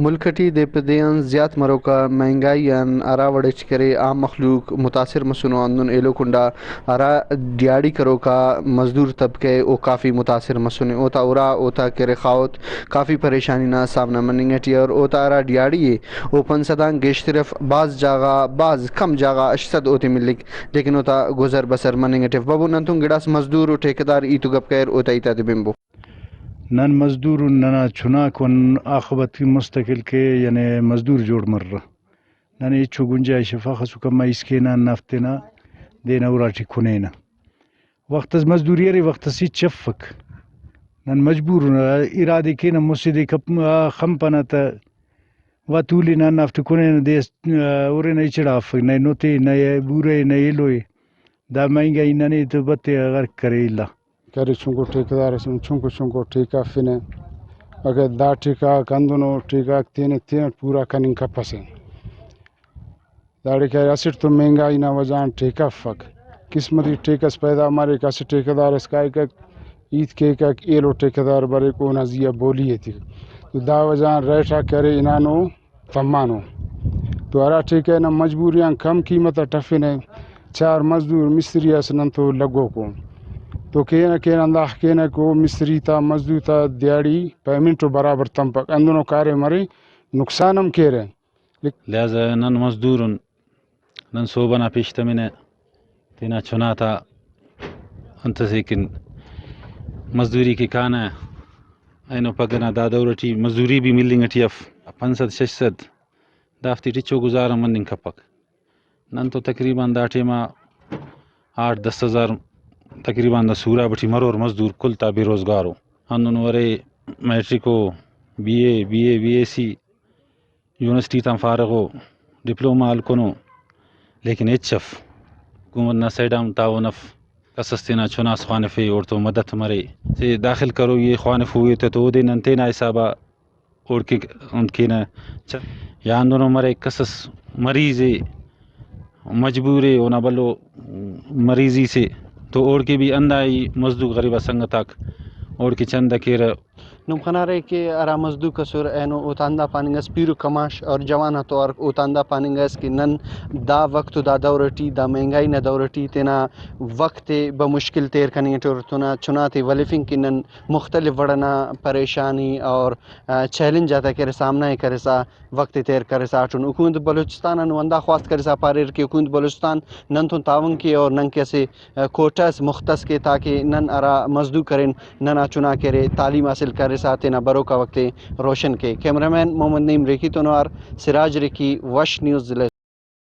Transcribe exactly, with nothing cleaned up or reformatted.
ملک اٹی دے پہ دے آن زیات مروکا مہنگائی آن ہرا وڑ اچ کرے عام مخلوق متاثر مسنو، ہندن ایلو کنڈا ہرا دیہاڑی کروکا مزدور طبقہ ء او کافی متاثر مسنے۔ اوتا ارا اوتا کہ رخاوت کافی پریشانی نا سامنا مننگ اٹی ء، اور اوتا ہرا دیہاڑی ء او پنچ سد آن گیشتر اف، بھاز جاگہ، بھاز کم جاگہ ہشت سد اوتے ملک، لیکن اوتا گزر بسر مننگ اٹی اف۔ ببو ننتون گڑاس مزدور و ٹھیکیدار ہیت و گپ کریر، اوتا ہیت آتے بنبو۔ نن مزدور ان، ننا چناک ان آخبت مستقل کے یعنی مزدور جوڑ مرہ۔ ننے ہچو گنجائش اف، اخسو کما اسکینہ ہندافتے نا دے نا اراٹی کنینہ۔ وخت اس مزدوری ارے، وخت اس ہچ افک۔ نن مجبور ان، ارادے کینہ مسہ دے کپ-، آ، خنپنہ تہ وا تولنہ ہندافتے کنینہ، دے اس، آ، ہرنہ ہچڑا افک، نئے نتے، نئے بورہ، نئے ایلو ء۔ دا مہنگائی ننے تو بتے غرق کرے الا۔ کرے چنکو ٹھیکیدار ئسے، چنکو چنکو ٹھیکہ ہرفنہ۔ اگہ دا ٹھیکہ غاک ہندنو، ٹھیکہ غاک تینے تینٹ پورا کننگ کپسہ۔ داڑے کہ اسٹ تو مہنگائی نا وجہ غان ٹھیکہ افک۔ قسمتی ٹھیکہ اس پیدا مریک، اسہ ٹھیکیدار اس کائکک، ہیت کیکک، ایلو ٹھیکیدار بریک، اونا زیہا بولی ایتک۔ تو دا وجہ غان ریٹ آک کہ ارے ہنانو تمانو۔ تو ہرا ٹھیکہ نا مجبوری آن کم قیمت اٹ ہرفنہ، چار مزدور مستری اس نن تو لگوکو۔ تو کینہ کینہ ہنداخہ کینہ کہ او مستری تا مزدور تا دیہاڑی پیمنٹ و برابر تمپک، ہندنو کاریم ارے، نقصان ہم کیرہ۔ لہذا نن مزدور ان، نن سہب ئنا پیش تمنہ، تینا چنا تا انت ئسے کن مزدوری کہ کانہ، اینو پگہ نا دا دور ٹی مزدوری بھی ملنگ ٹی اف، پنچ سد شش سد دافتے ٹی ہچو گزارہ مننگ کپک۔ نن تو تقریباً دا ٹائما آٹھ دس ہزار تقریباً دا سوراب ٹی مرور مزدور کل تا بے روزگار ءُ۔ ہندنو ارے میٹرک ءُ، بی اے، بی اے، بی ایس سی، یونیورسٹی تان فارغ ءُ، ڈپلومہ ہلکنو، لیکن ہچ اف۔ حکومت نا سائیڈ آن تعاون اف، کس اس تینا چناس خوانفے، اوڑتون مدد مرے، سے داخل کروئی ءِ، خوانفوئی ءِ تہ تو اودے نن تینا حسابا اوڑکہ انت کینہ۔ چ-، یا ہندنو مریک، کس اس مریض ءِ، مجبور ءِ، اونا بھلو مریضی سے، تو اوڑکہ بھی ہندا ہی مزدور غریب آ سنگت آک اوڑکہ چندہ کیرہ۔ نم خنارے کہ ہرا مزدوک ئسر اینو اوتا ہندا پاننگ ئس، پیرو کماش اور جوان آتو ارک اوتا ہندا پاننگ ئس کہ نن دا وخت و دا دور ٹی، دا مہنگائی نا دور ٹی تینا وخت ءِ بمشکل تیر کننگ ٹی اور تینا چنا تے ولفنگ کہ نن مختلف وڑ ئنا پریشانی اور، آ، چیلنج آتا کہ ارے سامنا ءِ کرسا وخت ءِ تیر کرسا اٹن۔ حکومت بلوچستان آن ہندا خواست کرسا پاریر کہ حکومت بلوچستان نن تون تعاون کے اور نن کہ اسہ، آ، کوٹہ اس مختص کے تاکہ نن ہرا مزدور کرین ننا چنا کہ ارے تعلیم حاصل کرسا تینا بروکا وخت ءِ روشن کے۔ کیمرہ مین محمد نعیم ریکی تون اوار سراج ریکی، وش نیوز ضلع۔